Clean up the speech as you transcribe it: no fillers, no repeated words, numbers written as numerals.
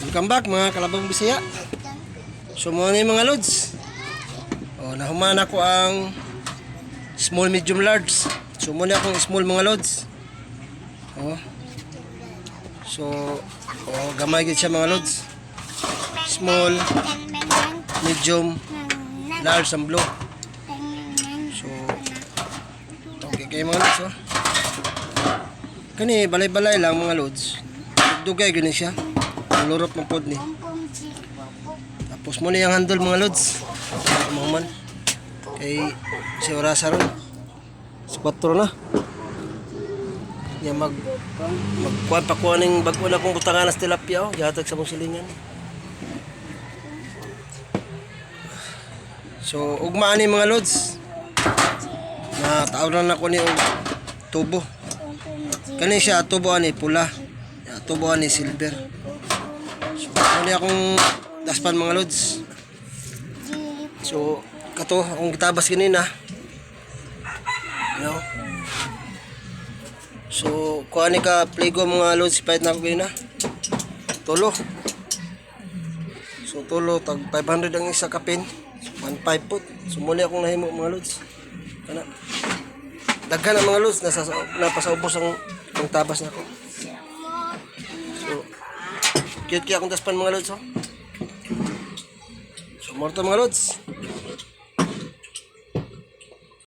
Welcome back, mga kalabang Bisaya. So mao ni, mga lods. Oh, nahuman ako ang small, medium, large. So mao na akong small, mga lods. Oh. So, oh, gamay gid siya, mga lods. Small, medium, large ang blue. So, okay kayo, mga lods, oh. Kani balay-balay lang, mga lods. Dugay gani siya. Lurot man pod ni. Tapos mao na yung handle, mga lods. Mahuman. Kay si orasa ron. Sa 4 na. Ya magkuan pa kuan ning bag-o na kong butangan sa tilapia, oh. Gihatag sa mong silingan. So ugma ani, mga lods. Na taon na ko ni og tubo. Kani siya tubo ani pula. Ya, tubo ani silver. So mao ni akong daspan, mga lods. So kato akong gitabas kanina. You know? So kuha ni ka pligo, mga lods, pahit na ako kanina. Tulo. So tulo tag 500 ang isa kapin. So, 1.5 put. So mao ni akong nahimo, mga lods. Kana. Daghan ang mga lods, nasa napasaubos ang tabas nako. So cute kaya akong daspan, mga lods, oh. So mao to, mga lods.